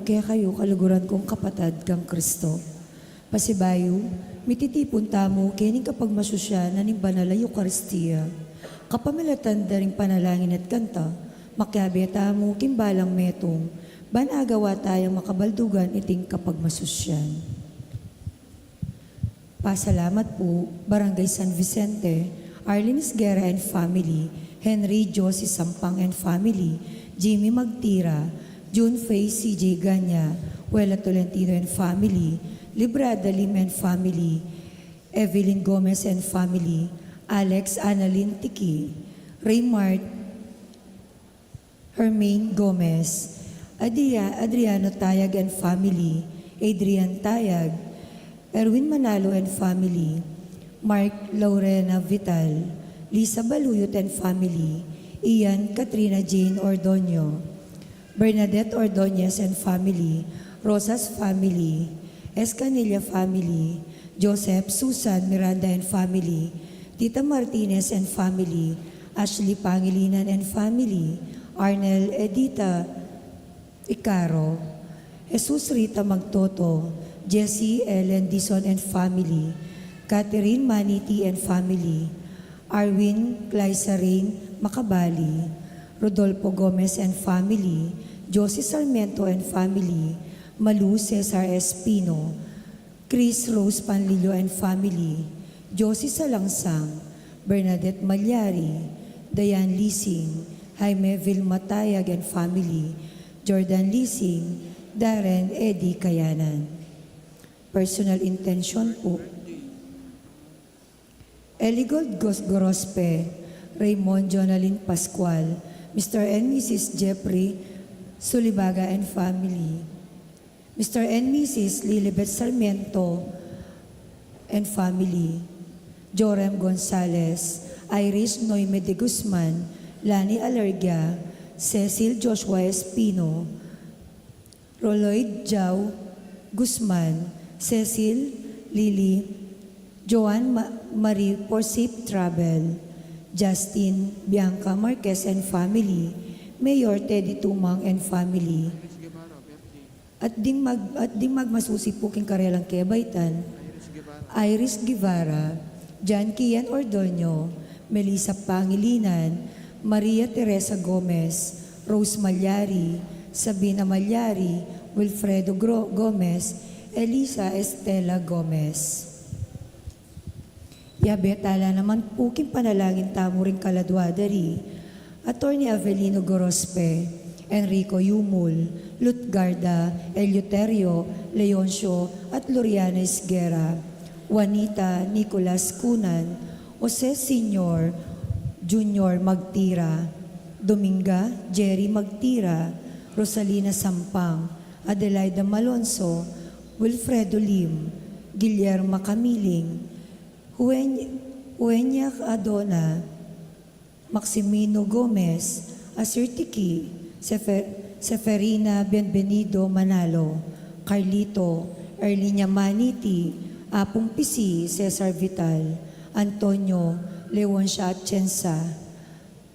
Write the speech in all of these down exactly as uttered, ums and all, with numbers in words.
Kekayu, kaluguran kung kapatad kang Kristo. Pasibayu, mititipun tamu kening kapagmasusyan na ning banal a Eukaristia. Kapamilatan da ring panalangin at kanta, makiabe tamu king balang metung, ban agawa tayang makabaldugan iting kapagmasusyan. Pasalamat pu, Barangay San Vicente, Arlene Isguera and family, Henry Josie Sampang and family, Jimmy Magtira, June Faye C J Ganya, Wela Tolentino and family, Librada Lim and family, Evelyn Gomez and family, Alex Annalyn Tiki, Raymart Hermine Gomez, Adria-, Adriano Tayag and family, Adrian Tayag, Erwin Manalo and family, Mark Lorena Vital, Lisa Baluyot and family, Ian Katrina Jane Ordoño, Bernadette Ordonez and family, Rosas family, Escanilla family, Joseph Susan Miranda and family, Tita Martinez and family, Ashley Pangilinan and family, Arnel Edita Icaro, Jesus Rita Magtoto, Jessie Ellen Dizon and family, Catherine Maniti and family, Arwin Glycerine Macabali, Rodolfo Gomez and family, Josie Sarmiento and family, Malu Cesar Espino, Chris Rose Panlilio and family, Josie Salangsang, Bernadette Malyari, Diane Lising, Jaime Vilma Tayag and family, Jordan Lising, Darren Eddie Kayanan. Personal intention po. Eligold Gos-, Gorospe, Raymond Jonalyn Pascual, Mister and Missus Jeffrey Sulibaga and family, Mister and Missus Lilibet Sarmiento and family, Jorem Gonzalez, Iris Noime de Guzman, Lani Alergia, Cecil Joshua Espino, Roloid Jao Guzman, Cecil, Lily, Joan Ma-, Marie Porcip Travel, Justin, Bianca Marquez and family, Mayor Teddy Tumang and family. At ding mag-, at ding magmasusi pu king karelang kebaitan, Iris Guevara, John Kian Ordoño, Melissa Pangilinan, Maria Teresa Gomez, Rose Malyari, Sabina Malyari, Wilfredo Gro-, Gomez, Elisa Estela Gomez. Yabe tala naman pu king panalangin tamu ring kaladua da ri Attorney Avelino Gorospe, Enrico Yumul, Lutgarda, Eleuterio, Leoncio, at Loriana Isguera, Juanita, Nicolas Cunan, Jose Senior, Junior Magtira, Dominga, Jerry Magtira, Rosalina Sampang, Adelaida Malonzo, Wilfredo Lim, Guillermo Camiling, Juen-, Juenia Adona, Maximino Gomez, Asir Tiki, Sefer-, Seferina Bienvenido Manalo, Carlito, Erlinia Maniti, Apung Pisi, Cesar Vital, Antonio, Leoncia Atienza,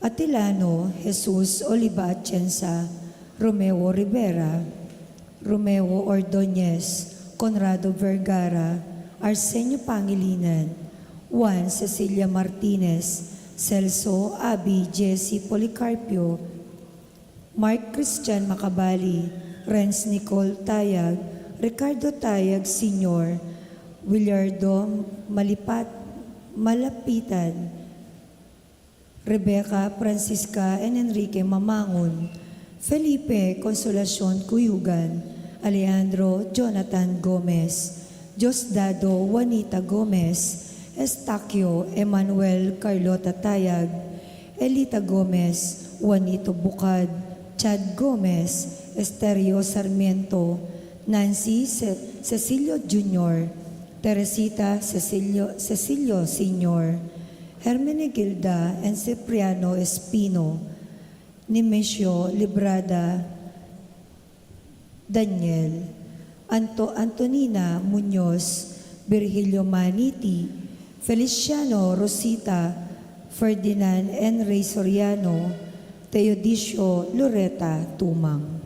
Atilano, Jesus Oliva Atienza, Romeo Rivera, Romeo Ordonez, Conrado Vergara, Arsenio Pangilinan, Juan Cecilia Martinez, Celso, Abi, Jesse Policarpio, Mark Christian Macabali, Renz Nicole Tayag, Ricardo Tayag Senior, Willardo Malipat-, Malapitan, Rebecca Francisca and Enrique Mamangun, Felipe Consolacion Cuyugan, Alejandro Jonathan Gomez, Diosdado Juanita Gomez, Estaquio Emmanuel Carlota Tayag, Elita Gomez, Juanito Bucad, Chad Gomez, Esterio Sarmiento, Nancy Ce-, Cecilio Junior, Teresita Cecilio, Cecilio Senior, Hermenegilda and Cipriano Espino, Nemesio Librada, Daniel, Anto-, Antonina Muñoz, Virgilio Maniti, Feliciano Rosita, Ferdinand N. Rey Soriano, Teodisio Loreta Tumang.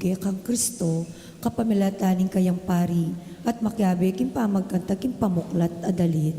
kekang Kristo, kapamilatan ning kayang pari, at makiabe king pamagkanta king pamuklat a dalit.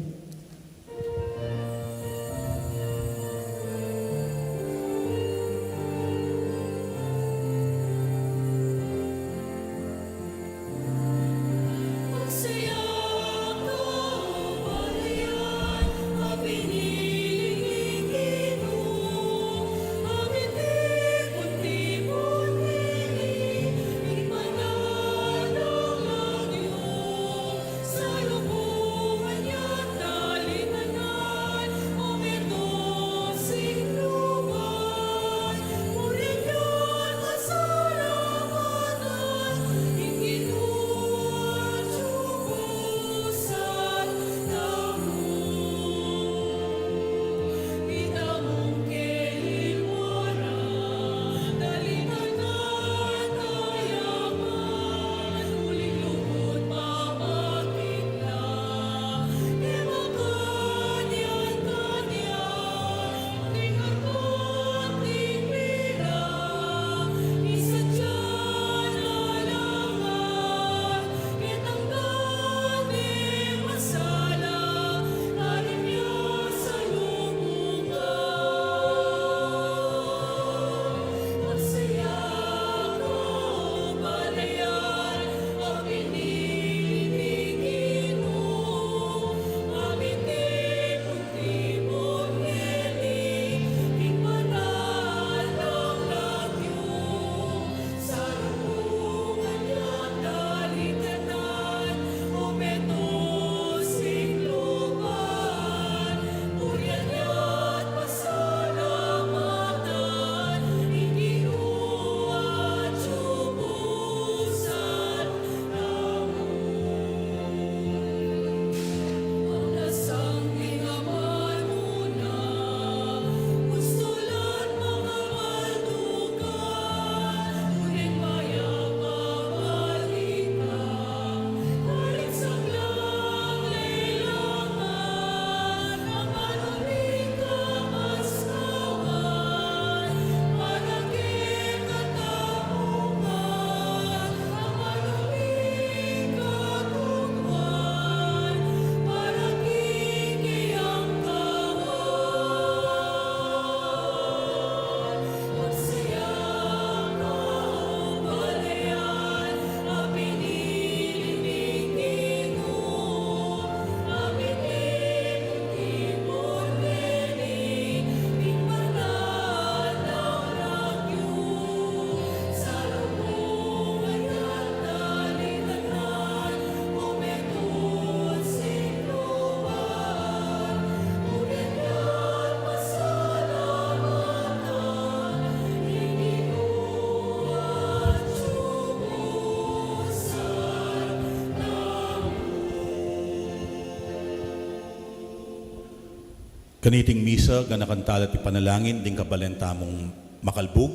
Kaniting misa, ganakan tala at ipanalangin ding kabalen tamung makalbug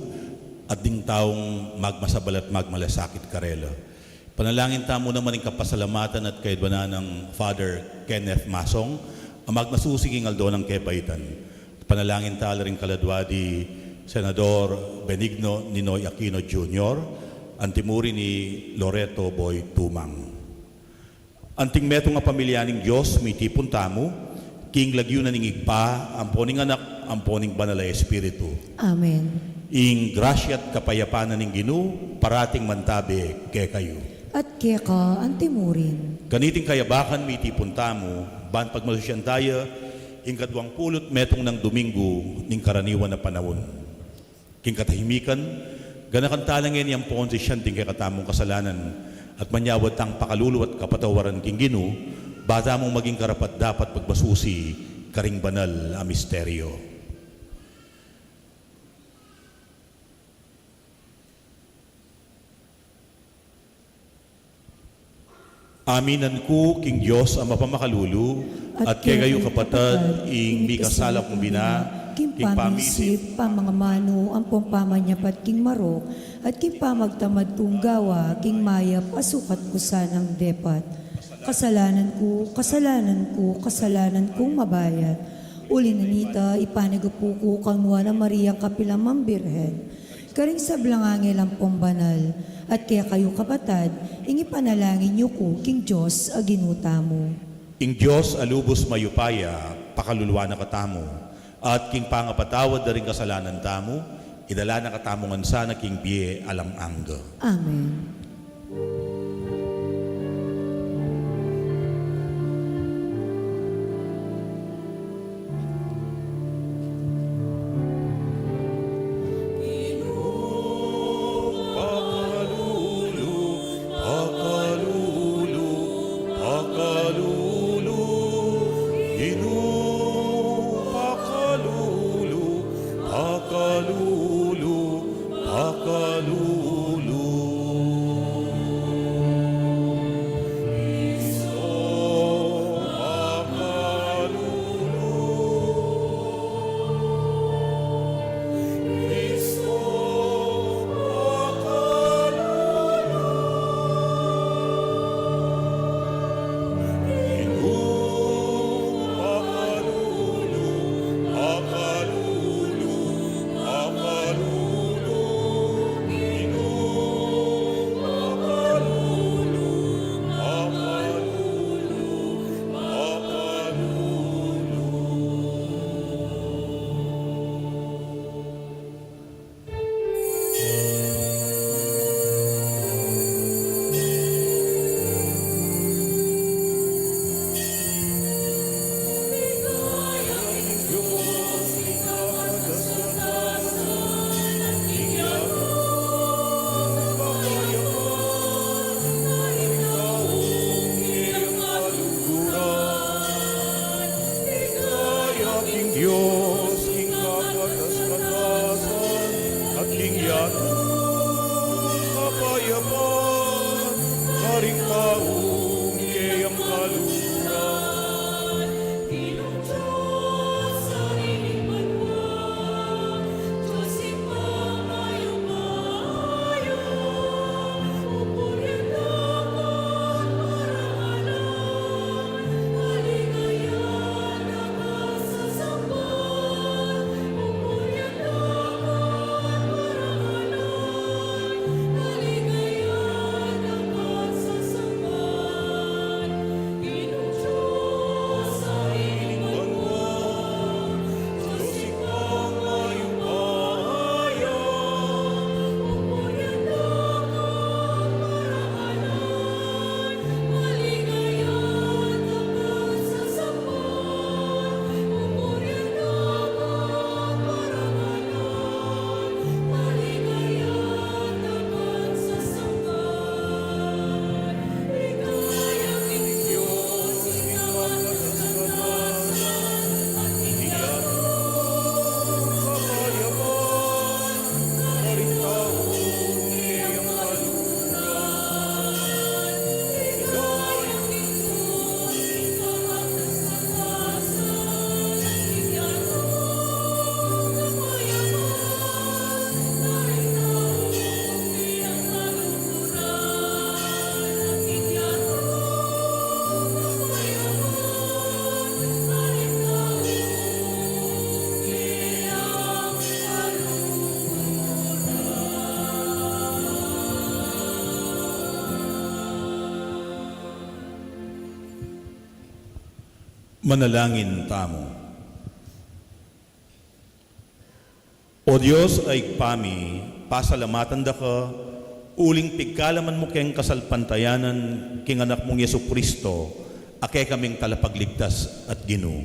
at ding taung magmasabal at magmalasakit karela. Panalangin tamu naman ing kapasalamatan at kayadwanan nang Father Kenneth Masong, a magmasusi king aldo nang kebaitan. Panalangin tala ring kaladwa di Senador Benigno Ninoy Aquino Junior, anti mu rin i Loreto Boy Tumang. Anting metung a pamilya ning Dios, mitipun tamu king lagyu na ning Ibpa, ampo ning Anak, ampo ning Banal a Espiritu. Amen. Ing grasya at kapayapan na ning Ginu parating mantabe kekayu. At keka anti mu rin. Kaniting kayabakan, mitipun tamu ban pagmasusyan taya ing kaduang pulu't metung nang Domingo ning karaniwan a panaun. King katahimikan, ganakan tala ngeni ampon sisian ding kekatamung kasalanan, at manyawad tang pakalulu at kapatawaran king Ginu, ba tamung maging karapat-dapat pagmasusi karing banal a misteryo. Aminan ku king Dios a mapamakalulu, at kekayu kapatad, ing mikasala kung bina, king pamisip, pamangamanu, ampong pamanyapat king marok, at king pamagtamad kung gawa, king mayap a sukat ku sanang depat. Kasalanan ku, kasalanan ku, kasalanan kung mabayat. Uli na nita, ipanagapu ku kang Nuan a Mariang kapilan man Birhen, karing sablang angel ampong banal, At kekayu, kapatad, ing ipanalangin yu ku king Dios a Ginu tamu. Ing Dios a lubus mayupaya, pakaluluan na katamu, at king pangapatawad da ring kasalanan tamu, idala na katamu ngan sana king bie alang angga. Amen. Pakalulu, pakalulu, pakalulu, Ginu, pakalulu, pakalulu. Ligaya king Dios, king kakatas-katasan, at king yatu, kapayapan, karing taung keyang kaluguran. Manalangin tamu. O Dios a Ibpa mi, pasalamatan da ka, uling pigkalaman mu keng kasalpantayanan king Anak mung Jesu-Cristo, a kekaming Talapagligtas at Ginu.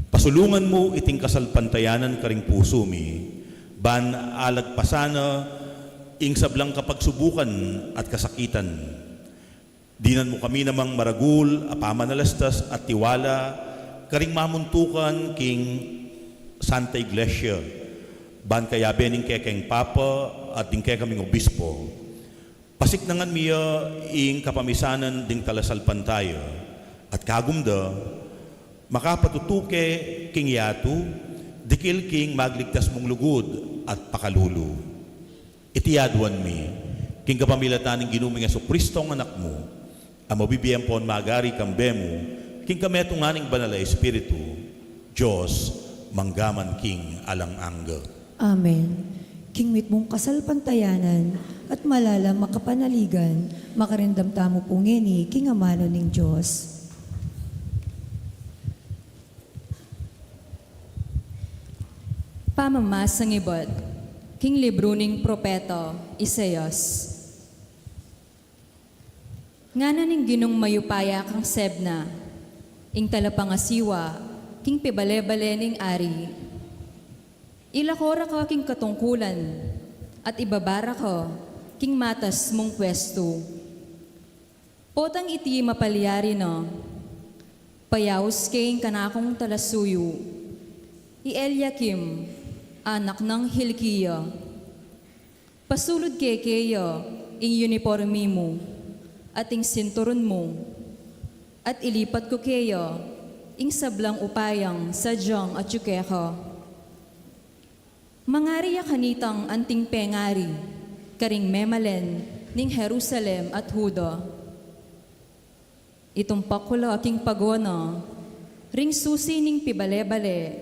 Pasulungan mu iting kasalpantayanan karing pusu mi, ban alagpasan na ing sablang kapagsubukan at kasakitan. Dinan mu kami namang maragul a pamanalastas at tiwala karing mamuntukan king Santa Iglesia, ban kayabe ning kekeng Papa at ding kekaming Obispo. Pasiknangan mi ya ing kapamisanan ding talasalpantaya, at kagum da, makapatutuke king yatu, dikil king magligtas mung lugud at pakalulu. Iti aduan mi, king kapamilatan ning Ginu ming Jesu-Cristong Anak mu, a mabibie ampon magari kambe mu, king kametungan ning Banal a Espiritu, Dios, mangga man king alang angga. Amen. King mitmung kasalpantayanan at malalam a kapanaligan, makarindam tamu pu ngeni king amanu ning Dios. Pamamasang ibat king libru ning propeta Isaias. Ngana ning Ginung mayupaya kang Sebna, ing talapangasiwa king pibale-bale ning ari. Ilako ra ka king katungkulan, at ibaba ra ka king matas mung pwestu. Potang iti mapalyari na, payaus ke ing kanakung talasuyu, i Eliakim, anak nang Hilkia. Pasulud ke keya ing unipormi mu, at ing sinturun mu, at ilipat ku keya ing sablang upayang sadyang atyu keka. Mangari ya kanitang anting pengari karing memalen ning Jerusalem at Juda. Itumpak ku la king pago na ring susi ning pibale-bale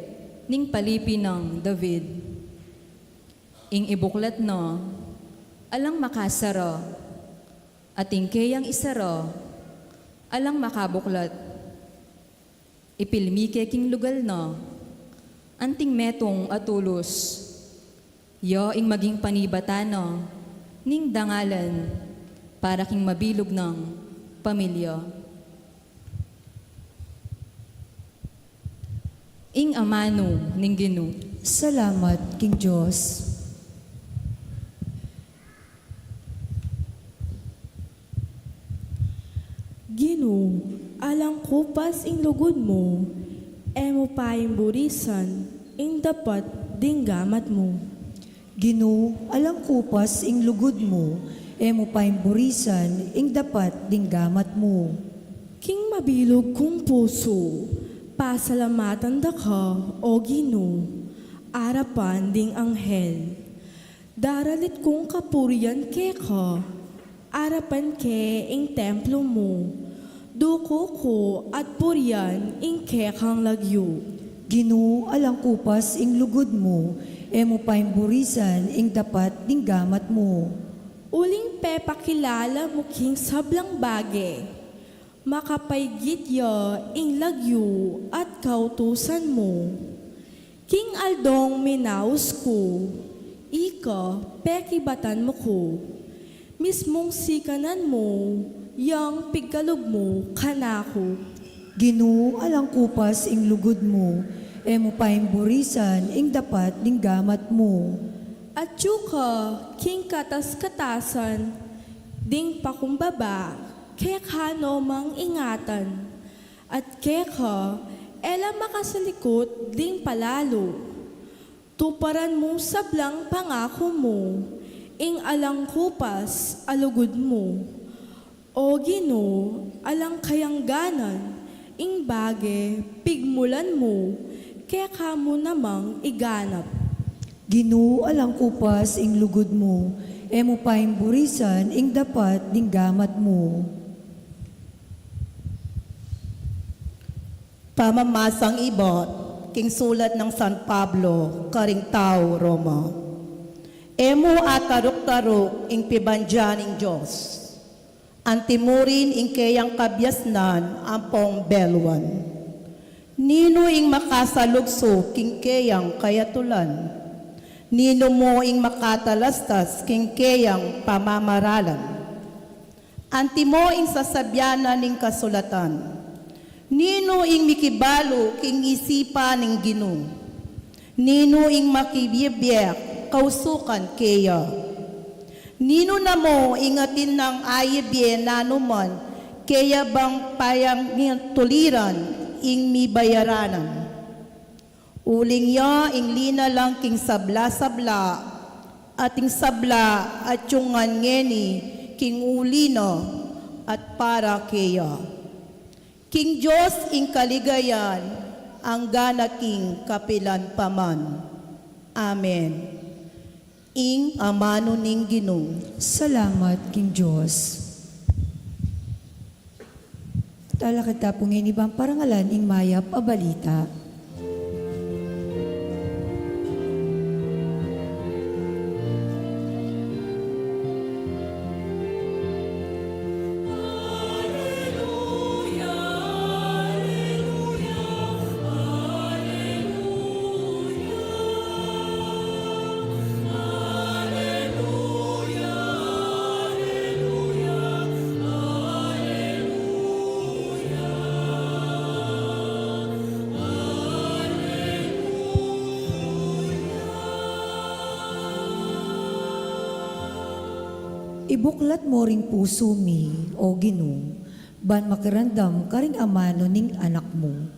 ning palipi nang David. Ing ibuklat na, alang makasara, at ing keyang isara, alang makabuklat. Ipilmi ke king lugal na anting metung a tulus. Ya ing maging panibatan na ning dangalan para king mabilug nang pamilya. Ing amanu ning Ginu. Salamat king Dios. Ginu, alang kupas ing lugud mu, e mu paimburisan ing dapat ding gamat mu. Ginu, alang kupas ing lugud mu, e mu paimburisan ing dapat ding gamat mu. King mabilug kung pusu, pasalamatan da ka, o Ginu, arapan ding anghel. Daralit kung kapurian keka, arapan ke ing templo mu. Duku ku at purian ing kekang lagyu. Ginu, alang kupas ing lugud mu, e mu paimburisan ing dapat ding gamat mu. Uling pepakilala mu king sablang bage, makapaigit ya ing lagyu at kautusan mu. King aldong minaus ku, ika pekibatan mu ku. Mismung sikanan mu yang pigkalub mu kanaku. Ginu, alang kupas ing lugud mu, e mu paimburisan ing dapat ding gamat mu. Atyu ka king katas-katasan ding pakumbaba, keka no mang ingatan. At keka, e la makasalikut ding palalu. Tuparan mu sablang pangaku mu, ing alang kupas a lugud mu. O Ginu, alang kayangganan, ing bage pigmulan mu, keka mu namang iganap. Ginu, alang kupas ing lugud mu, e mu paimburisan ing dapat ding gamat mu. Pamamasang ibat king sulat nang San Pablo karing tau Roma. E mu ataruk-taruk ing pibandian ning Dios. Anti mu rin ing keyang kabiasnan ampong beluan. Ninu ing makasalugsu king keyang kayatulan? Ninu mu ing makatalastas king keyang pamamaralan? Antimo ing sasabian na ning kasulatan, ninu ing mikibalu king isipan ning Ginu? Ninu ing makibibiek kausukan keya? Ninu na mu ing atin nang ayibie nanuman keya bang payang tuliran ing mibayaranan? Uling ya ing linalang king sabla-sabla, at ing sabla atiu ngan ngeni king uli na at para keya. King Dios ing kaligayan, anggana king kapilan pa man. Amen. Ing amanu ning Ginu. Salamat king Dios. Talakad ta pu ngeni bang parangalan ing mayap a balita. Ibuklat mu ring pusu mi, O Ginu, ban makiramdam karing amanu ning Anak mu.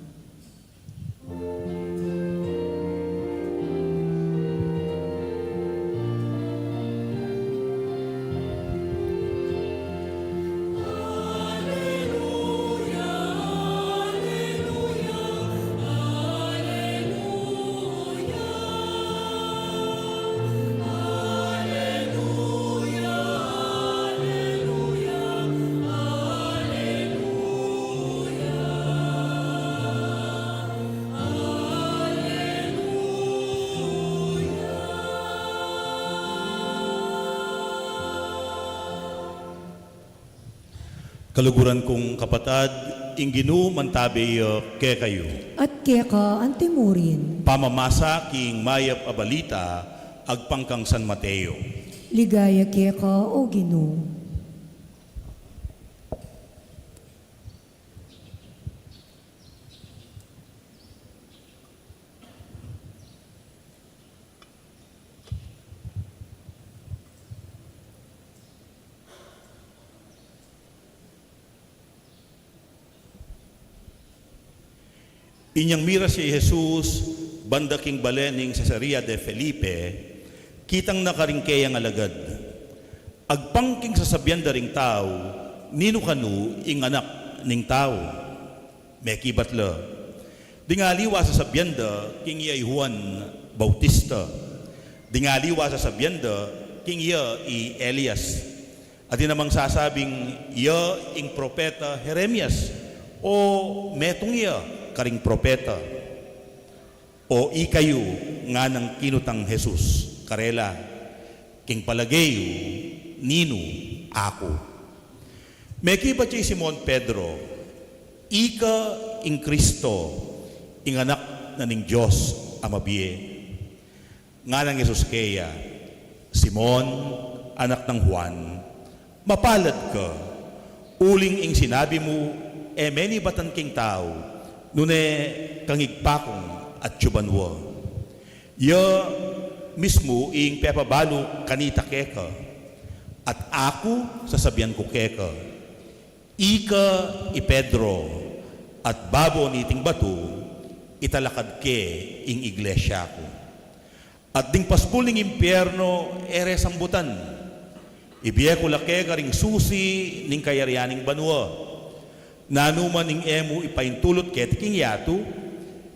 Kaluguran kung kapatad, ing Ginu mantabe ya kekayu. At keka antimurin. Pamamasa king mayap a balita agpang kang San Mateo. Ligaya keka, O Ginu. Inyang miras ya i Jesus banda king bale ning Cesarea de Felipe, kitang na karing keyang alagad. Agpang king sasabian da ring tau, ninu kanu ing Anak ning Tau? Mekibat la. Ding aliwa sasabian da king iya i Juan Bautista. Ding aliwa sasabian da king iya i Elias. At ding namang sasabing iya ing propeta Jeremias, o metung iya karing propeta. O ikayu, nganang kinutang Jesus karela, king palage yu, ninu aku? Mekibat ya i Simon Pedro, ika ing Kristo, ing Anak na ning Dios a mabie. Nganang Jesus keya, Simon, anak nang Juan, mapalad ka, uling ing sinabi mu, e menibatan king tau, nune kang Ibpa kung atyu banua. Ya mismu ing pepabalu kanita keka, at aku sasabian ku keka, ika i Pedro, at babo niting batu, italakad ke ing iglesia ku. At ding pasbul ning impierno e re sambutan. Ibie ku la keka ring susi ning kayarian ning banua. Nanu man ing e mu ipaintulut keti king yatu,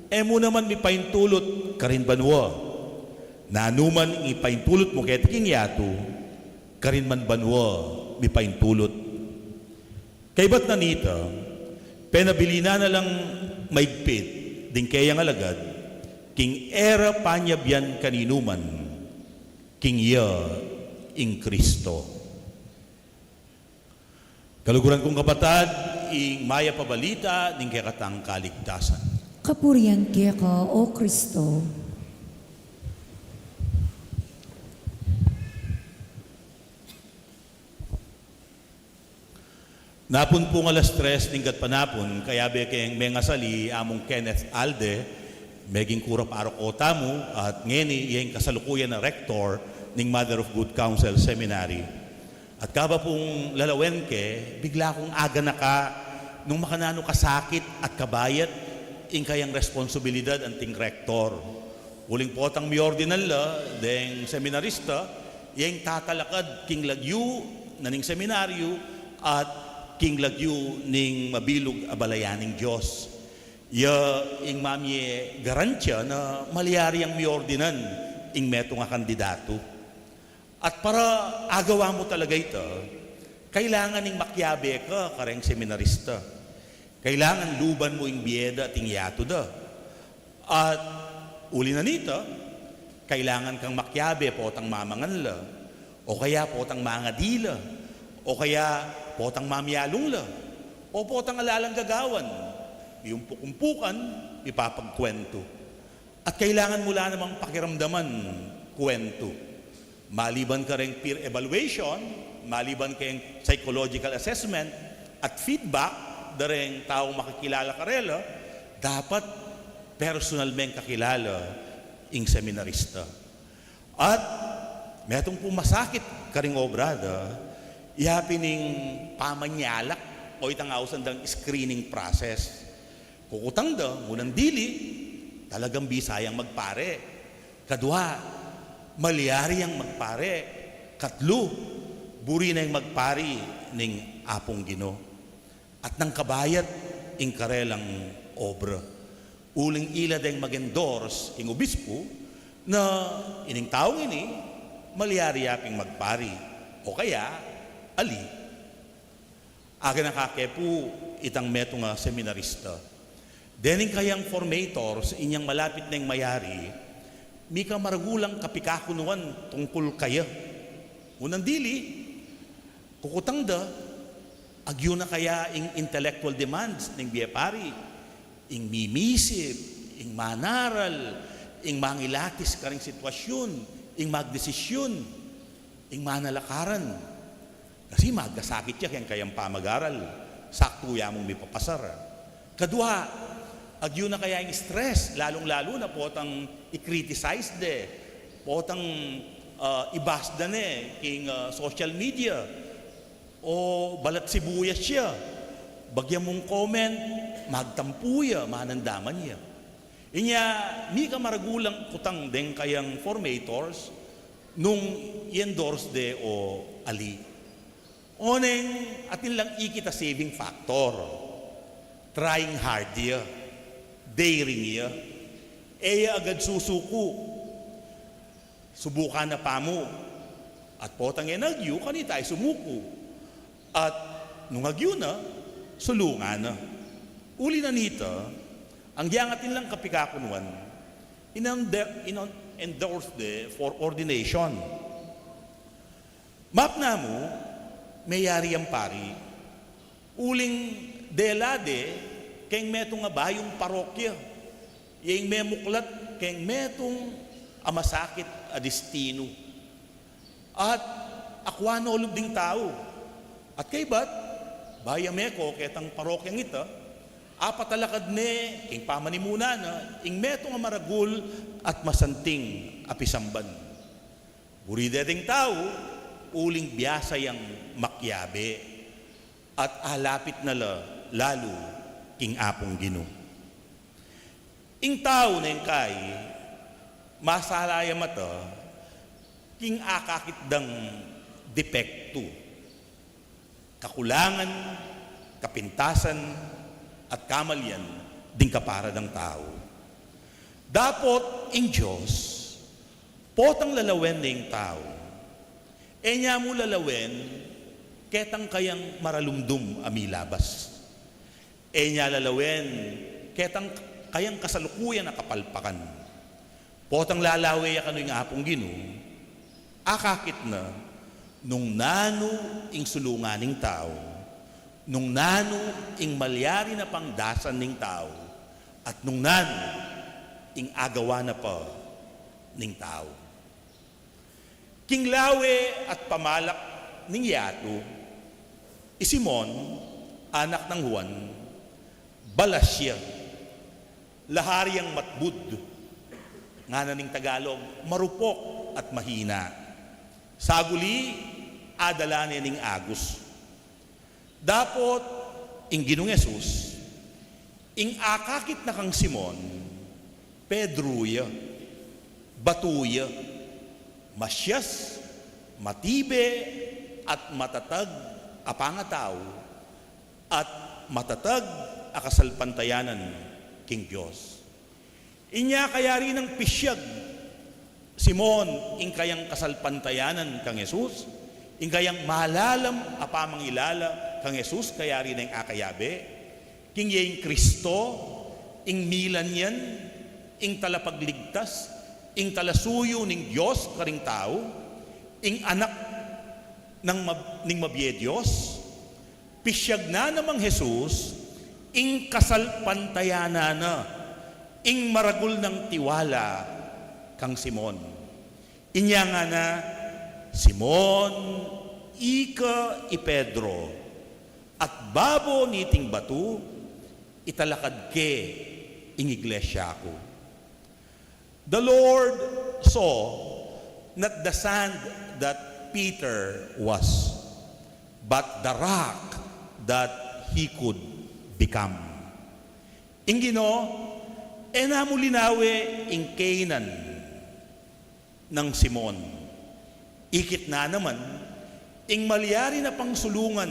e mu naman mipaintulut karin banua. Nanu man ing ipaintulut mu keti king yatu, karin man banua mipaintulut. Kaybat na nita, penabilinan na lang maigpit ding keyang alagad, king e ra panyabian kaninuman, king iya ing Kristo. Kaluguran kung kapatad, ing mayap a balita ning kekatang kaligtasan. Kapurian keka, O Kristo. Napun pung alas tres ning gatpanapun, kayabe keng mengasali Among Kenneth Alde, meging kura paroko tamu, at ngeni iya ing kasalukuyan a rector ning Mother of Good Counsel Seminary. At kaba pung lalawen ke, bigla kung aganaka nung makananu kasakit at kabayat ing kayang responsibilidad anting rector. Uling potang miordinan la deng seminarista, iya ing tatalakad king lagyu na ning seminaryu at king lagyu ning mabilug a balayan ning Dios. Iya ing mamie garantia na malyari yang miordinan ing metung a kandidatu. At para agawa mu talaga ita, kailangan ing makiabe ka kareng seminarista. Kailangan luban mu ing bie da at ing yatu da. At uli na nita, kailangan kang makiabe potang mamangan la, o kaya potang mangadi la, o kaya potang mamialung la, o potang ala lang gagawan, miumpuk-umpukan, mipapagkuwentu. At kailangan mu la namang pakiramdaman, kuwentu. Maliban kareng peer evaluation, maliban kareng psychological assessment, at feedback da reng taung makikilala karela, dapat personal meng kakilala ing seminarista. At metung pung masakit karing obra da, Ya pin ing pamanyalak o itang ausan dang screening process. Kukutang da, munang dili, talagang bisa yang magpare. Kadua, malyari yang magpare. Katlu, buri na yang magpari ning Apung Ginu. At nang kabayat ing karelang obra. Uling ila deng mag-endorse king obispo na ining taung ini malyari ya ping magpari o kaya ali. Agyang akake pu itang metung a seminarista. Dening kayang formators inyang malapit neng mayari, mika maragul lang kapikakunuan tungkul kaya. Unang dili, kukutang da, agyu na kaya ing intellectual demands ning bie pari, ing mimisip, ing manaral, ing mangilatis karing sitwasyun, ing magdesisyun, ing manalakaran. Kasi magkasakit ya keng kayang pamagaral, saktu ya mung mipapasar. Kadua, agyu na kaya ing stress, lalung-lalu na potang i-criticize de, potang, ah, ibas da ne king, ah, social media, o balat sibuyas ya, bagya mung comment, magtampu ya, manandaman ya. Inya, mika maragul lang kutang deng kayang formators, nung i-endorse de o ali. Oneng atin lang ikit a saving factor. Trying hard ya. Daring ya. E ya agad susuku. Subukan na pamu. At potang e na agyu, kanita i sumuku. At nung agyu na, sulungan na. Uli na nita, agyang atin lang kapikakunuan, inende-, inon-, endorse de for ordination. Mapna mu, meyari yang pari, uling dela de keng metung a bayung parokya, ya ing memuklat keng metung a masakit a destinu. At akua no lub ding tau. At kaybat, bayu ya meko ketang parokyang ita, apatalakad ne king pamanimuna na ing metung a maragul at masanting a pisamban. Buri de ding tau, uling biasa yang makiabe, at alapit na la lalu king Apung Ginu. Ing tau neng kai, masala ya mata king akakit dang depektu, kakulangan, kapintasan, at kamalian ding kapara dang tau. Dapot ing Dios, potang lalawen ne ing tau. E nya mu lalawen ketang kayang maralumdum a milabas. E nya lalawen ketang kayang kasalukuyan a kapalpakan. Potang lalawe ya kanu ing Apung Ginu, akakit na nung nanu ing sulungan ning tau, nung nanu ing malyari na pang dasan ning tau, at nung nanu ing agawa na pa ning tau. King lawe at pamalak ning yatu, i Simon, anak nang Juan, balas ya, lahar yang matbud, ngana ning Tagalog, marupok at mahina. Saguli, adala ne ning agus. Dapot ing Ginung Jesus, ing akakit na kang Simon, Pedro ya, batu ya, masyas, matibe, at matatag a pangatau, at matatag a kasalpantayanan king Dios. Inya kayari nang pisyag Simon ing kayang kasalpantayanan kang Jesus, ing kayang malalam a pamangilala kang Jesus, kayari neng akayabe, king ya ing Kristo, ing milanyan, ing talapagligtas, ing talasuyu ning Dios karing tau, ing anak nang mab-, ning mabie Dios, pisyag na namang Jesus, ing kasalpantayanan na, ing maragul nang tiwala kang Simon. Inya ngana, Simon, ika i Pedro, at babo niting batu, italakad ke ing iglesia ku. The Lord saw not the sand that Peter was, but the rock that he could become. Ing Ginu, e na mu linawe ing Canaan nang Simon. Ikit na naman, ing malyari na pang sulungan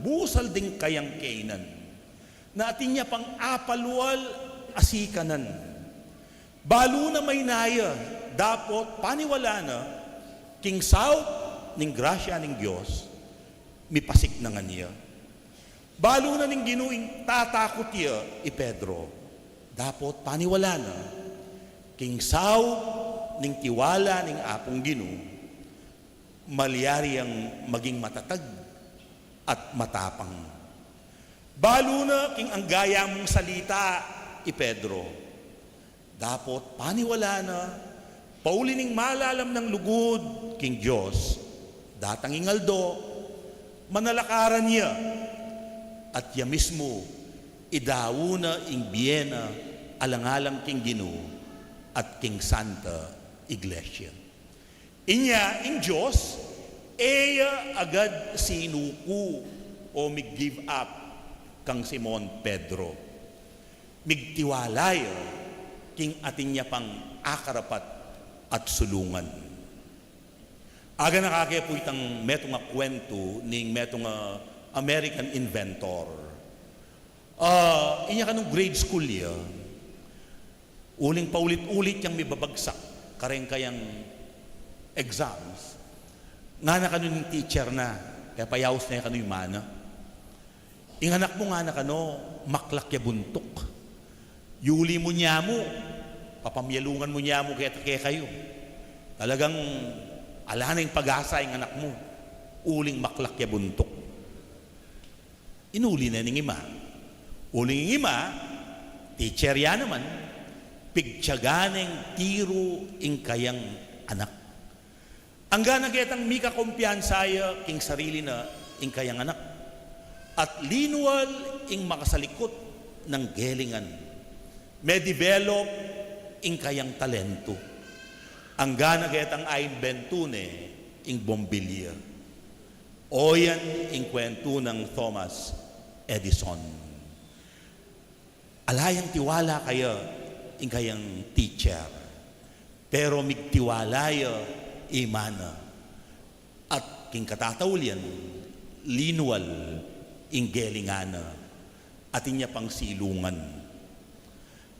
busal ding kayang Canaan, na atin ya pang apalwal a sikanan. Balu na maynaya, dapot paniwala na, king saup ning grasya ning Dios, mipasik na ngan ya. Balu na ning Ginu ing tatakut ya i Pedro, dapot paniwala na, king saup ning tiwala ning Apung Ginu, malyari yang maging matatag at matapang. Balu na king angga ya mung salita i Pedro, dapot paniwala na, pauli ning malalam nang lugud king Dios, datang ing aldo, manalakaran ya, at ya mismu, idaun na ing bie na alang-alang king Ginu at king Santa Iglesia. Inya ing Dios, e ya agad sinuku o mig-give up kang Simon Pedro. Migtiwala ya king atin ya pang akarapat at sulungan. Aganaka ke pu itang metung a kwentu ning metung a American inventor. Ah, inya kanung grade school ya, uling paulit-ulit yang mibabagsak kareng kayang exams, ngana kanu ning teacher na, pepayaus ne kanu ing mana, "Ing anak mu," ngana kanu, "maklak ya buntuk. Yuli mu ne mu, papamyalungan mu ne mu keta kekayu. Talagang ala neng pag-asa ing anak mu, uling maklak ya buntuk." Inuli ne ning ima. Uling ing ima, teacher ya naman, pigtiyaga neng tiru ing kayang anak. Angga na ketang mika kumpiyansa ya king sarili na ing kayang anak, at linual ing makasalikut nang gelingan. Me-develop ing kayang talentu. Angga na ketang aimbentu ne ing bombilya. O yan ing kwentu nang Thomas Edison. Ala yang tiwala kaya ing kayang teacher, pero migtiwala ya i mana, at king katataulian, linual ing gelingan na, atin ya pang silungan.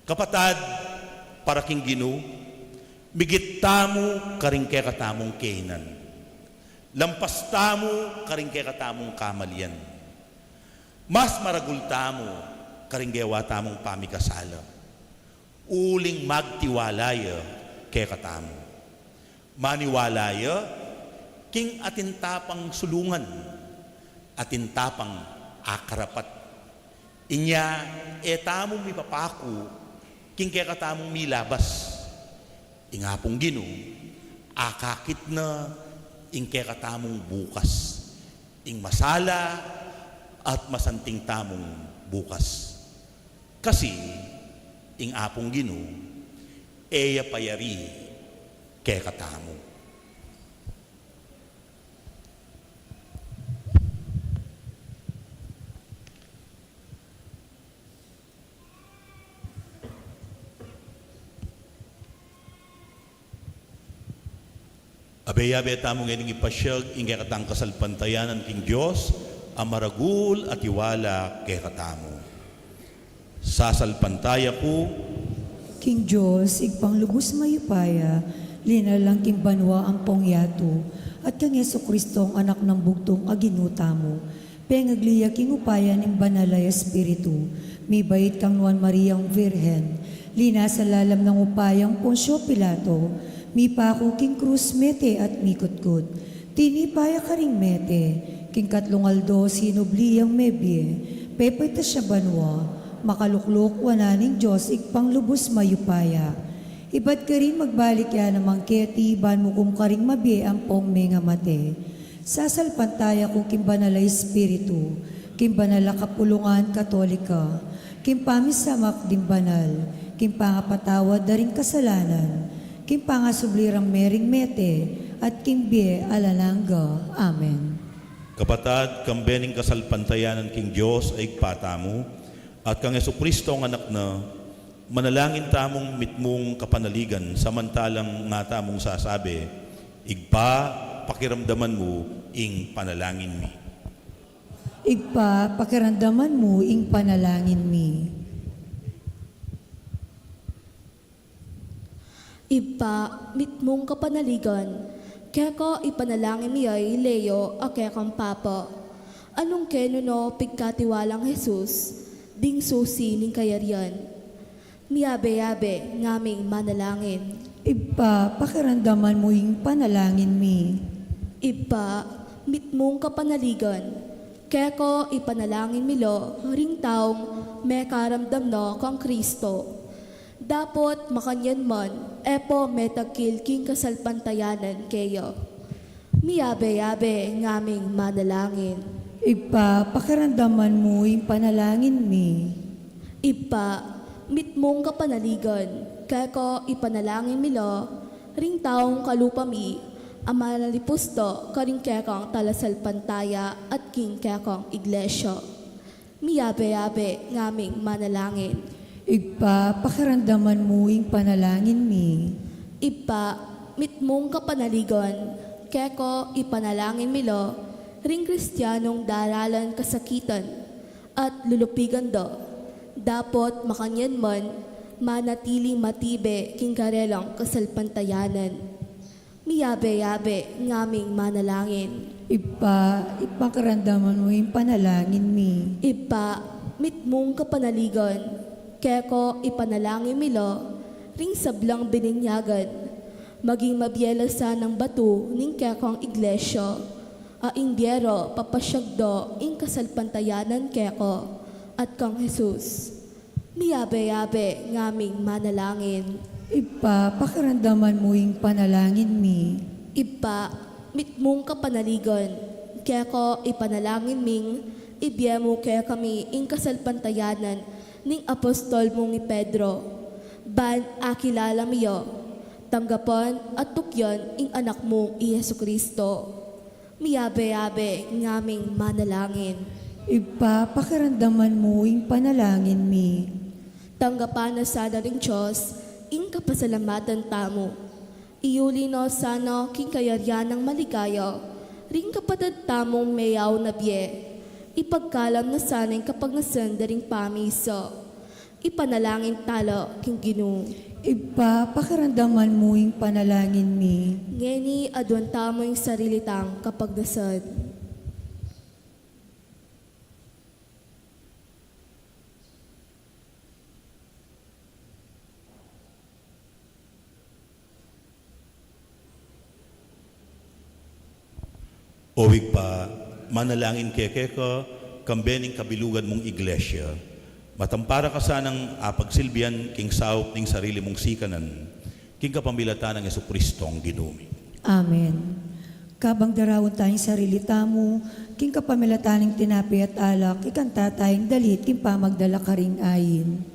Kapatad, para king Ginu, migit tamu karing kekatamung Canaan. Lampas tamu karing kekatamung kamalian. Mas maragul tamu karing gewa tamung pamikasala. Uling magtiwala ya kekatamu. Maniwala ya king atin ta pang sulungan, atin ta pang akarapat. Inya e tamu mipapaku king kekatamung milabas. Ing Apung Ginu, akakit na ing kekatamung bukas, ing masala at masanting tamung bukas. Kasi ing Apung Ginu, e ya payari kekatamu. Abe-abe tamu ngening ipasyag ing kekatang kasalpantayanan king Dios a maragul a tiwala kekatamu. Sasalpantaya ku king Dios, Ibpang lubus mayupaya, linalang king banua ampong yatu, at kang Jesucristo, Anak nang bugtung a Ginu tamu, pengagli ya king upaya ning Banal a Espiritu, mibait kang Nuan Mariang Virgen, linasa lalam nang upayang Poncio Pilato, mipaku king krus, mete at mikutkut. Tinipa ya karing mete, king katlung aldo sinubli yang mebie, pepaitas ya banua, makalukluk wanan ning Dios Ibpang lubus mayupaya. Ibat karin magbalik ya naman keti ban mukum karing mabie ampong mengamate. Sasalpantaya ku king Banal a Espiritu, king banal a kapulungan Katolika, king pamisamak ding banal, king pangapatawad da ring kasalanan, king pangasubli rang mering mete, at king bie alang angga. Amen. Kapatad, kambe ning kasalpantayanan king Dios a Ibpa tamu, at kang Jesucristo a Anak na, manalangin tamung mitmung kapanaligan, samantalang nga tamung sasabi, "Ibpa, pakiramdaman mu ing panalangin mi." Ibpa, pakiramdaman mu ing panalangin mi. Ibpa, mitmung kapanaligan, keka ipanalangin mi ya i Leo a kekang Papa. Nung kenu no pigkatiwalang Jesus, ding susi ning kayarian. Miyabe-yabe ngaming manalangin. Ibpa, pakiramdaman mu ing panalangin mi. Ibpa, mitmung kapanaligan, keka ipanalangin mi la ring taung mekaramdam na kang Kristo. Dapot makanyan man, e pa metagkil king kasalpantayanan keya. Miyabe-yabe ngaming manalangin. Ibpa, pakiramdaman mu ing panalangin mi. Ibpa, mitmung kapanaligan, keka ipanalangin mi la ring taung kalupa mi a manalipus da karing kekang talasalpantaya at king kekang iglesia. Miyabe-yabe ngaming manalangin. Ibpa, pakiramdaman mu ing panalangin mi. Ibpa, mitmung kapanaligan, keka ipanalangin mi la ring Kristianong daralan kasakitan at lulupigan da, dapot makanyan man manatiling matibe king karelang kasalpantayanan. Miyabe-yabe ngaming manalangin. Ibpa, ipakiramdaman mu ing panalangin mi. Ibpa, mitmung kapanaligan, keka ipanalangin mi la ring sablang bininyagan, maging mabie la sanang batu ning kekang iglesia, a ing bie ra papasyag da ing kasalpantayanan keka at kang Jesus. Miyabe-yabe ngaming manalangin. Ibpa, pakiramdaman mu ing panalangin mi. Ibpa, mitmung kapanaligan, keka ipanalangin ming ibie mu kekami ing kasalpantayanan ning apostol mung i Pedro. Ban akilala mi ya, tanggapan at tukyan ing Anak mung i Jesucristo. Miyabe-yabe ngaming manalangin. Ibpa, pakiramdaman mu ing panalangin mi. Tanggapan na sana ning Dios ing kapasalamatan tamu. Iyuli na sana king kayarian nang maligaya ring kapatad tamung meyaw na bie. Ipagkalam na sana ing kapagnasan da ring pamisa. Ipanalangin tala king Ginu. Ibpa, pakiramdaman mu ing panalangin mi. Ngeni aduan tamu ing sarili tang kapagnasan. O Ibpa, manalangin kami keka, kambe ning kabilugan mung iglesia. Matampara ka sanang apagsilbian king saup ning sarili mung sikanan, king kapamilatan nang Jesucristong Ginu mi. Amen. Kabang daraun taya ing sarili tamu, king kapamilatan ning tinape at alak, ikanta taya ing dalit king pamagdala karing ain.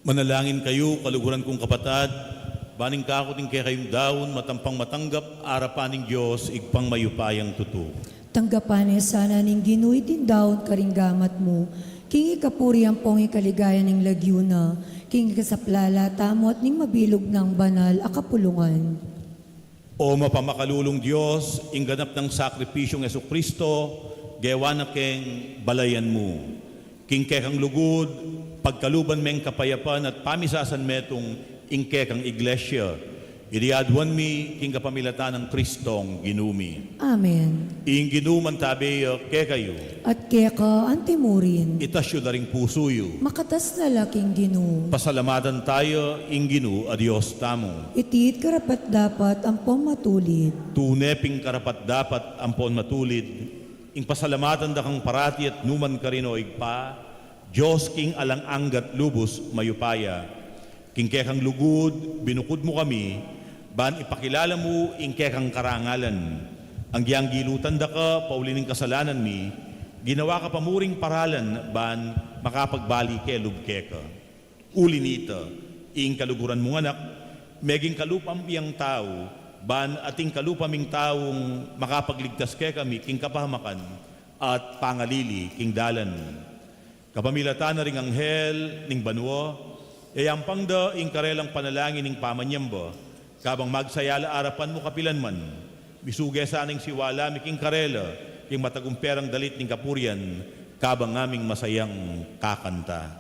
Manalangin kayu, kaluguran kung kapatad, ban ing kaku at ing kekayung daun matampang matanggap arapan ning Dios, Ibpang mayupayang tutu. Tanggapan ne sana ning Ginu iting daun karing gamat mu, king ikapuri ampong ikaligaya ning lagyu na, king ikasaplala tamu at ning mabilug nang banal a kapulungan. O mapamakalulung Dios, ing ganap nang sakripisyung Jesucristo, gewa na keng balayan mu. King kekang lugud, pagkaluban meng kapayapan at pamisasan metung ing kekang Iglesia. Iti aduan mi king kapamilatan nang Kristong Ginu mi. Amen. Ing Ginu mantabe ya kekayu. At keka antimurin. Itas yu da ring pusu yu. Makatas na la king Ginu. Pasalamatan taya ing Ginu a Dios tamu. Iti karapat-dapat ampon matulid. Tune pin karapat-dapat ampon matulid, ing pasalamatan da kang parati at numan karin, o Ibpa, Dios king alang angga at lubus mayupaya. King kekang lugud, binukud mu kami, ban ipakilala mu ing kekang karangalan. Anggyang gilutan da ka, pauli ning kasalanan mi, ginawa ka pa mu ring paralan, ban makapagbalik ke lub keka. Uli nita, ing kaluguran mung Anak, meging kalupa ming tau, ban ating kalupa ming taung makapagligtas kekami king kapahamakan at pangalili king dalan. Kapamilatan na ring anghel ning banua, yayampang da ing karelang panalangin ning pamanyamba, kabang magsayala arapan mu kapilan man. Misuge sana ing siwala mi king karela, king matagumperang dalit ning kapurian, kabang ngaming masayang kakanta.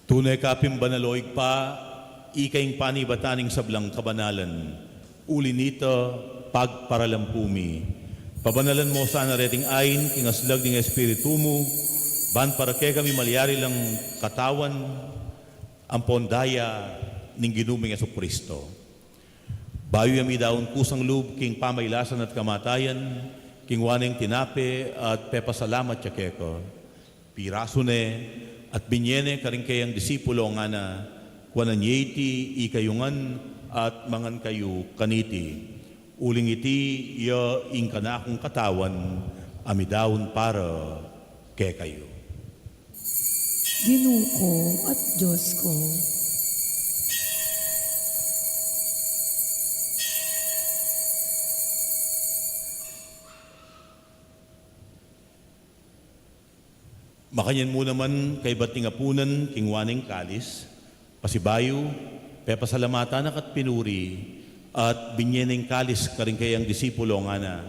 Tune ka pin banal, o Ibpa, ika ing panibatan ning sablang kabanalan. Uli nita, pagparalampu mi. Pabanalan mo sana reting ain king aslag ning Espiritu mu, ban para kekami malyari lang katawan ampon daya ning Ginu ming Jesucristo. Bayu ya midaun kusang lub king pamailasan at kamatayan, kingwa neng tinape at pepasalamat ya keka. Pirasu ne at binye ne karing keyang disipulo, ngana, kuanan ye iti ikayu ngan at mangan kayu kaniti. Uling iti ya ing kanakung katawan a midaun para kekayu. Ginu ku at Dios ku. Makanyan mu naman kaybat ning apunan, kingwa neng kalis, pasibayu, pepasalamatan na ka at pinuri, at binye neng kalis karing keyang disipulo, ngana,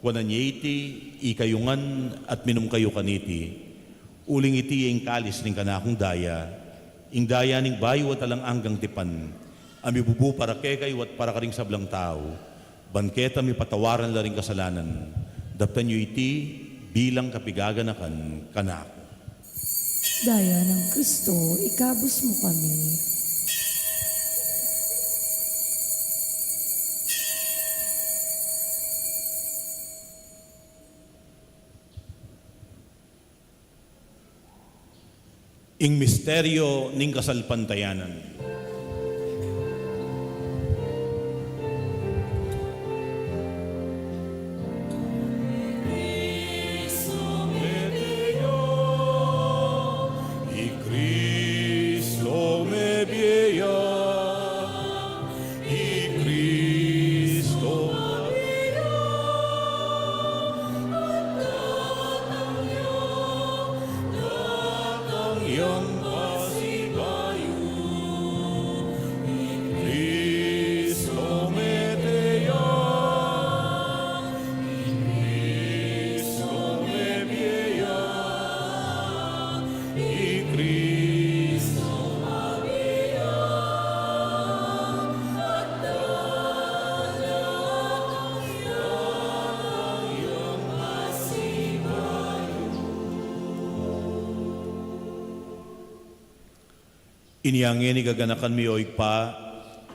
kuanan ye iti ikayu ngan at minum kayu kaniti. Uling iti ya ing kalis ning kanakung daya, ing daya ning bayu at alang anggang tipan, a mibubu para kekayu at para karing sablang tau, ban keta mipatawaran la ring kasalanan. Daptan yu iti bilang kapigaganakan kanaku. Daya nang Kristo, ikabus mu kami. Ing misteryo ning kasalpantayanan. I Kristo mebie ya. I Kristo mebie ya. Datang yang pasibayu. I Kristo mete ya. I Kristo mebie ya. I Kristo mebie ya. Datang yang pasibayu. Inya ngeni gaganakan mi, o Ibpa,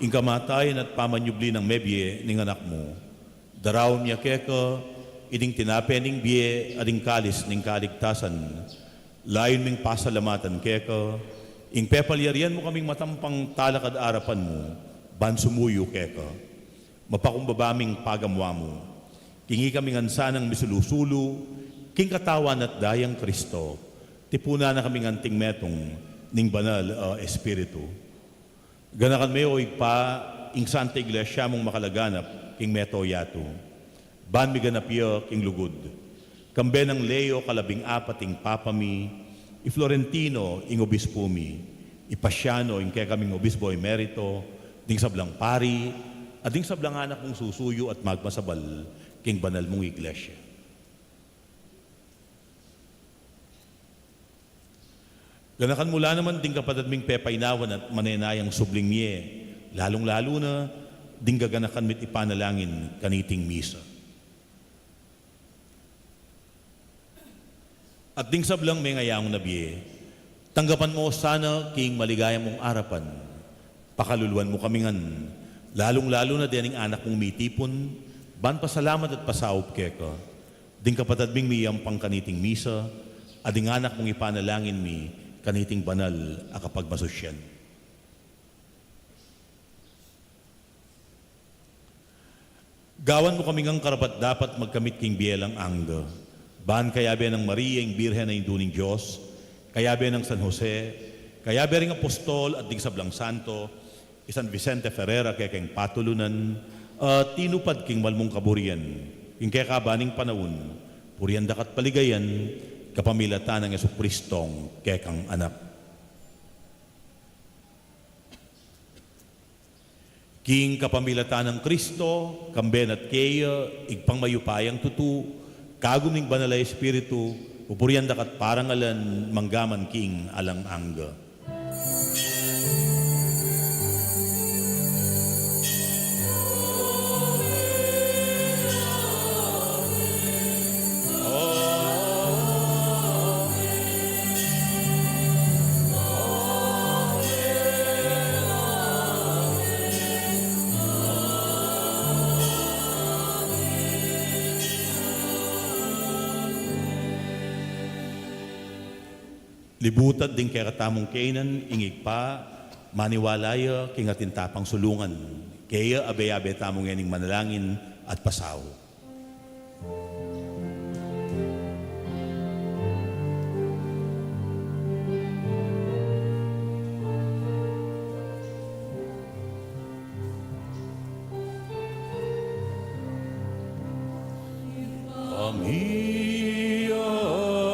ing kamatayan at pamanyubli nang mebie ning Anak mu. Daraun mi keka iting tinape ning bie at ing kalis ning kaligtasan. Layun ming pasalamatan keka ing pepalyarian mu kaming matampang talakad arapan mu ban sumuyu keka. Mapakumbaba ming pagamu-amu. King ikami ngan sanang misulu-sulu king katawan at dayang Kristo, tipunan na kaming anting metung ning Banal a Espiritu. Ganakan me, o Ibpa, ing Santa Iglesia mung makalaganap king mabilug a yatu, ban miganap ya king lugud. Kambe nang Leo kalabing apat ing Papa mi, i Florentino ing Obispo mi, i Pasiano ing kekaming Obispo Emerito, ding sablang pari, at ding sablang anak mung susuyu at magmasabal king banal mung Iglesia. Ganakan mu la naman ding kapatad ming pepainawan at manenayang subling mie, lalung-lalu na ding gaganakan mi't ipanalangin kaniting misa. At ding sablang mengayaung na bie, tanggapan mu sana king maligaya mung arapan. Pakaluluan mu kami ngan, lalung-lalu na dening anak mung mitipun ban pasalamat at pasaup keka, ding kapatad ming miyampang kaniting misa, at ding anak mung ipanalangin mi kaniting banal a kapagmasusyan. Gawan mu kami ngang karapat-dapat magkamit king bie alang angga. Ban kayabe nang Maria, ing Birhen a Indu ning Dios, kayabe nang San Jose, kayabe ring apostol at ding sablang santo, i San Vicente Ferrer a kekeng patulunan, a tinupad king mal mung kaburian, king kekabaning panaun, purian daka't paligayan, kapamilatan nang Jesucristong kekang Anak. King kapamilatan nang Kristo, kambe na't keya, Ibpang mayupayang tutu, kagum ning Banal a Espiritu, pupurian daka't parangalan, mangga man king alang angga. Libutan ding kekatamung kainan ing Ibpa, maniwala ya king atin ta pang sulungan. Kaya abe-abe tamu ngening manalangin at pasaup.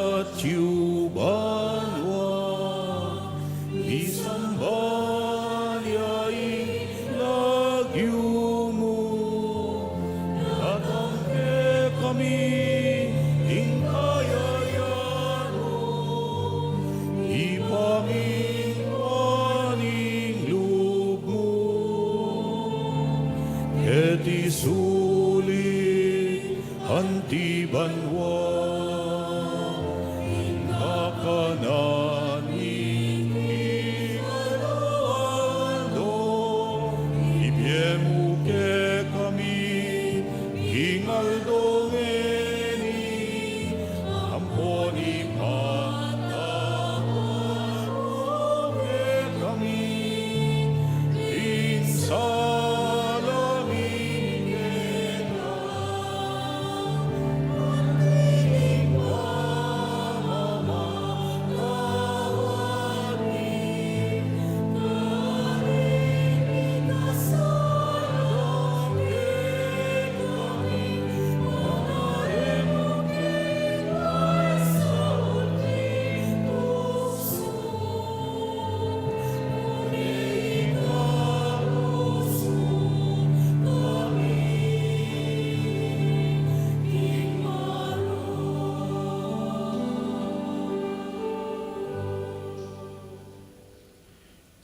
Pamiatyu banua, misamban ya ing lagyu mu, datang kekami ing kayarian mu, mipamintuan ing lub mu, keti sulip anti banua, ing kakanan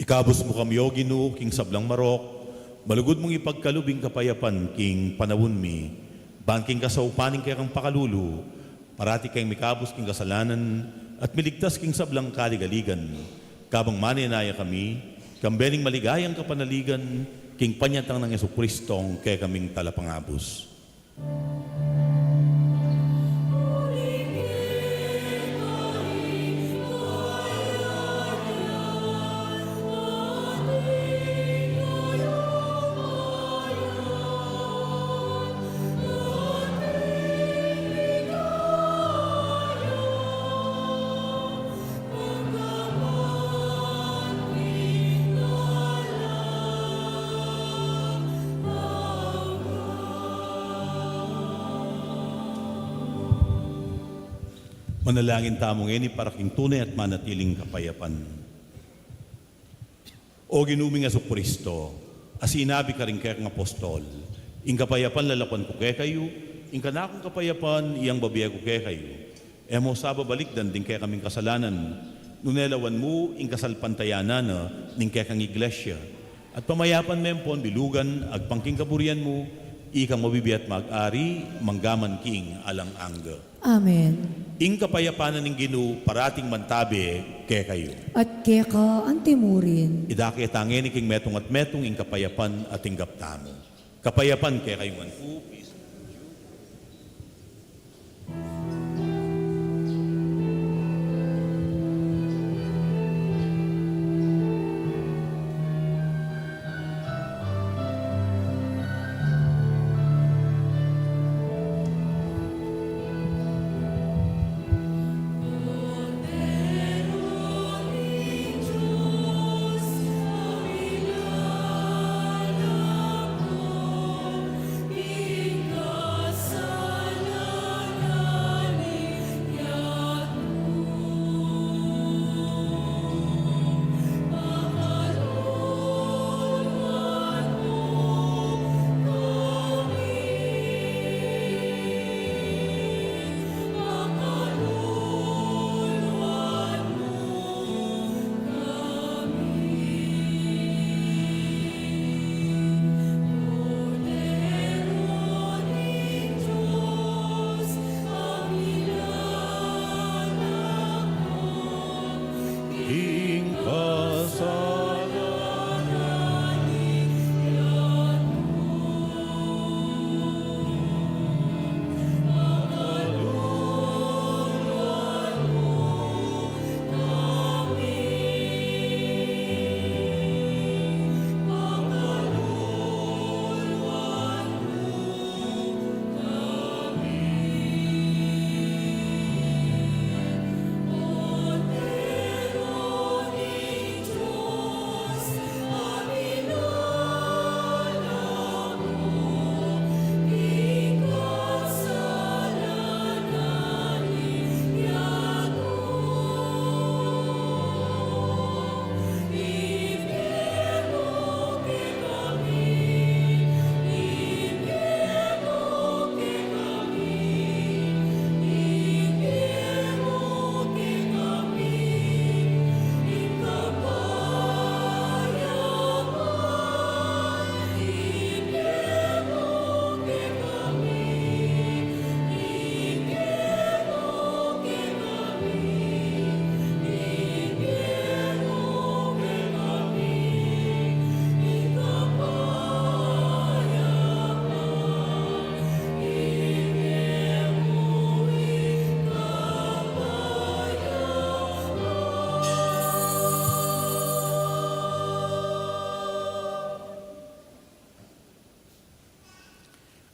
Kabus mu kami, O Ginu, king sablang marok, malugud mung ipagkalub ing kapayapan king panaun mi, ban king kasaupan ning kekang pakalulu, parati keng mikabus king kasalanan at miligtas king sablang kaligaligan. Kabang manenaya kami, kambe ning maligayang kapanaligan, king panyatang nang Jesucristong kekaming Talapangabus. Manalangin tamu ngeni para king tune at manatiling kapayapan. O Ginu ming Jesucristo, a sinabi karing kekang apostol, "Ing kapayapan lalakuan ku kekayu, ing kanakung kapayapan iyang bibie ku kekayu." E mu sa babalikdan ding kekaming kasalanan, nune lawan mu ing kasalpantayanan na ning kekang Iglesia. At pamayapan me ampon bilugan agpang king kaburian mu, ikang mabibie at mag-ari, mangga man king alang angga. Amen. Ing kapayapan na ning Ginu parating mantabe kekayu. At keka antimurin. Idake ta ngeni king metung at metung ing kapayapan a tinggap tamu. Kapayapan kekayu ngan pu, peace.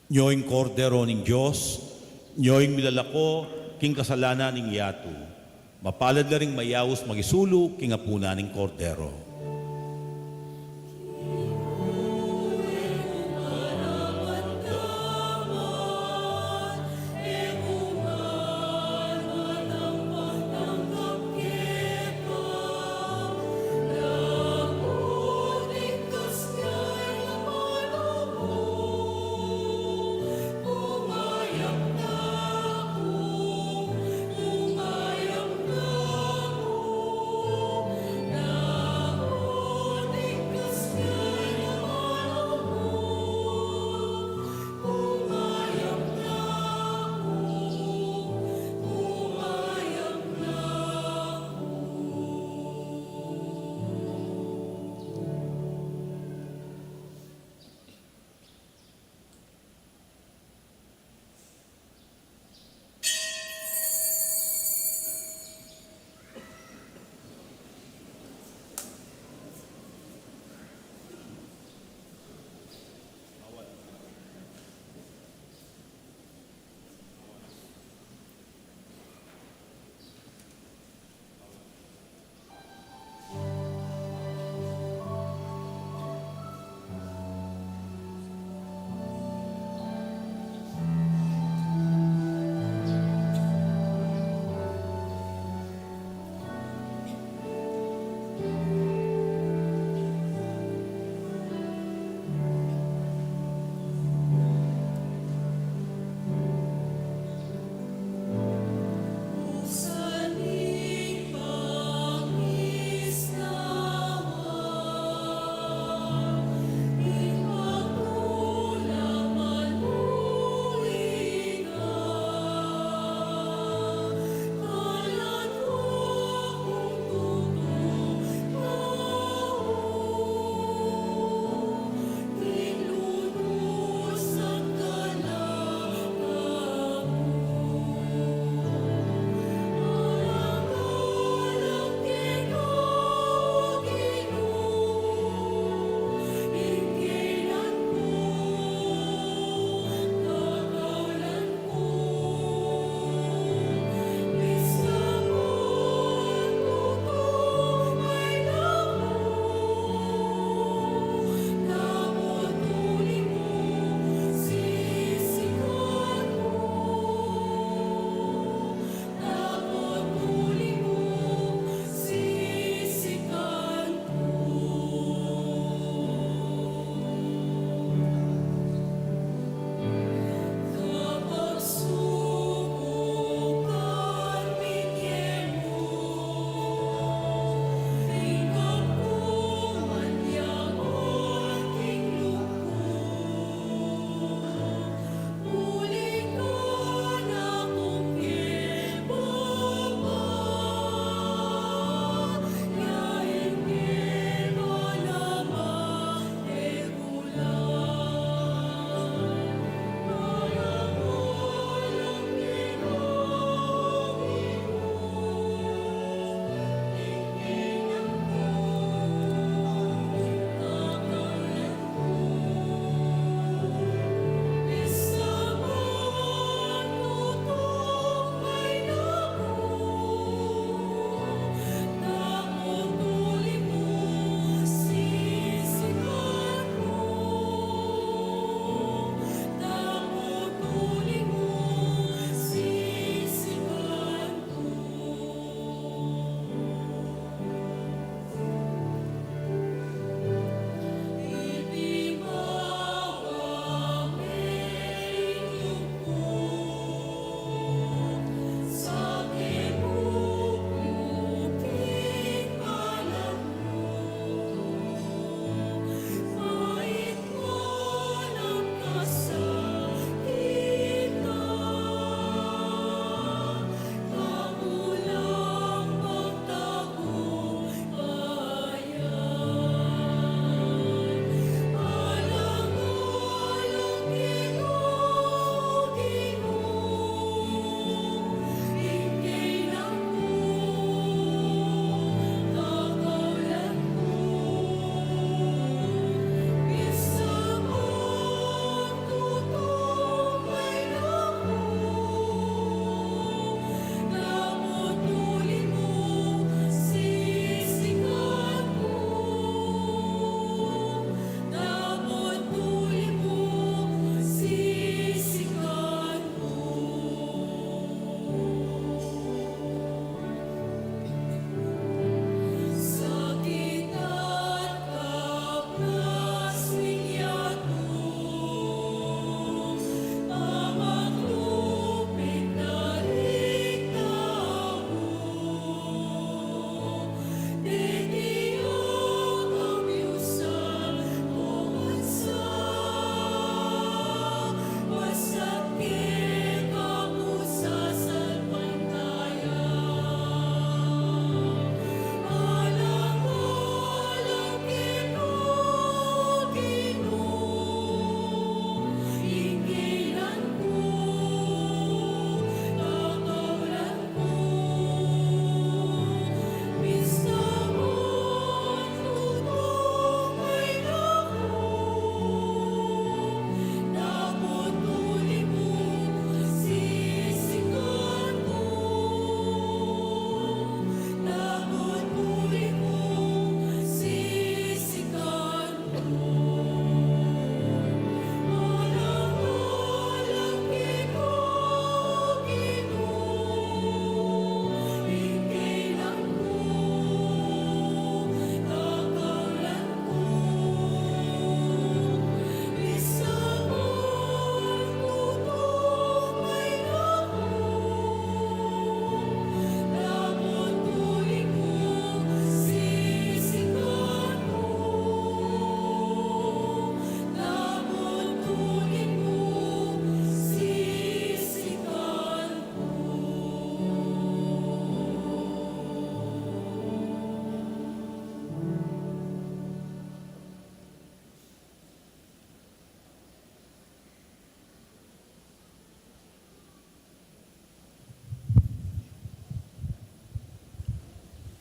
Nyo ing Kordero ning Dios, nyo ing milalako king kasalanan ning yatu. Mapalad la ring mayaus makisulu king apunan ning Kordero.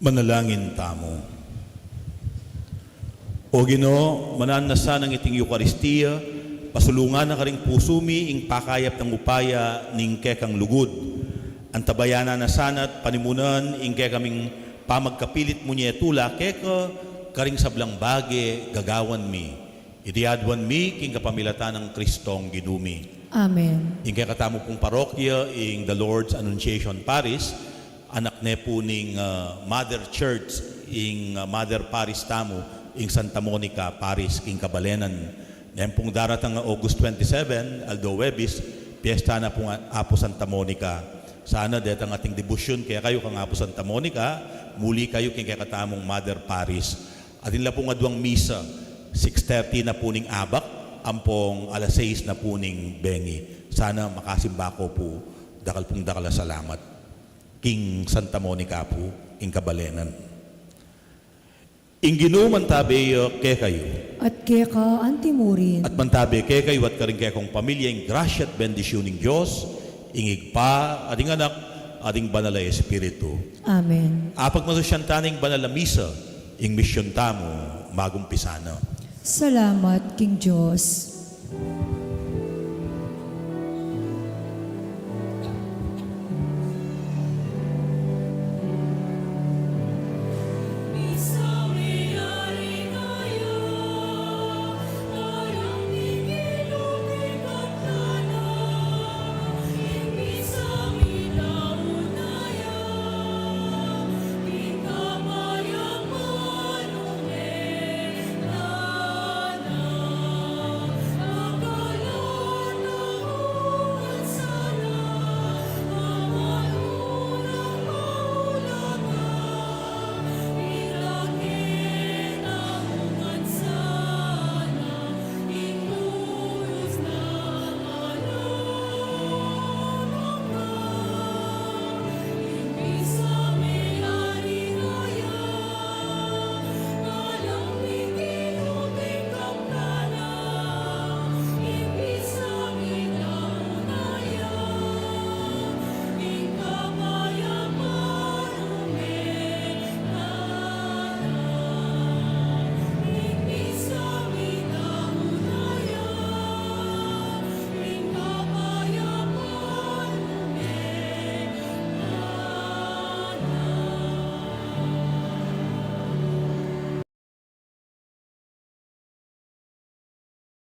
Manalangin tamu. O Ginu, mananu na sanang iting Eukaristia, pasulungan na karing pusu mi ing pakayap nang upaya ning kekang lugud. Antabayanan na sana at panimunan ing kekaming pamagkapilit mu nye tula keka karing sablang bage gagawan mi. Iti aduan mi king kapamilatan nang Kristong Ginu mi. Amen. Ing kekatamu pung parokya, ing The Lord's Annunciation Parish, anak ne pu ning, ah, Mother Church, ing, ah, Mother Parish tamu, ing Santa Monica Parish, king Cabalenan. Neng pung daratang August twenty-seven, aldo Huwebes, piyesta na pung Apu Santa Monica. Sana detang ating debosyon kekayu kang Apu Santa Monica, muli kayu king kekatamung Mother Parish. Atin la pung aduang misa, six thirty na pu ning abak, ampong alas sais na pu ning bengi. Sana makasimba ko pu, dakal pung dakal a salamat. King Santa Monica pu, king Cabalenan. Ing Ginu mantabe ya kekayu. At keka antimurin. At mantabe kekayu at karing kekong pamilya ing grasya at bendisyun ning Dios, ing Ibpa, at ing Anak, at ing Banal a Espiritu. Amen. Apagmasusyan ta ning banal a misa, ing misyon tamu, magumpisa na. Salamat king Dios.